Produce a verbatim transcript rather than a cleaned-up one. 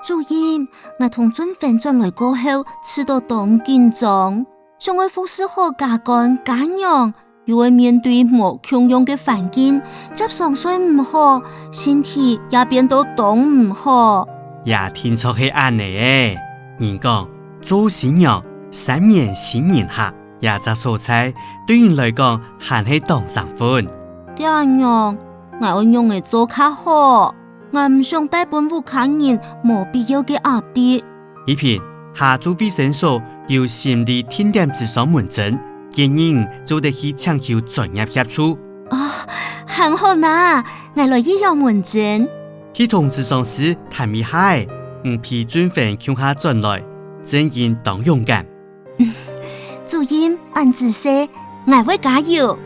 主任，𠊎同俊芬轉來過後，試著當緊張，想愛服侍好家官、家娘，又愛面對無共樣个環境，輒常睡毋好，身體也變到當毋好。也定著係恁仔欸。人講，做新娘，三年新人客，這隻所在對你來講還係當生份。這樣，𠊎愛仰仔做較好？ 𠊎毋想帶分屋下人無必要个壓力。怡萍，下晝衛生所有心理定點諮商門診，建議你做得去請求專業協助。哦，恁好哪，𠊎來預約門診。去同諮商師談一下仔，你陪俊芬共下轉來，真經當勇敢。主任恁仔細，𠊎會加油。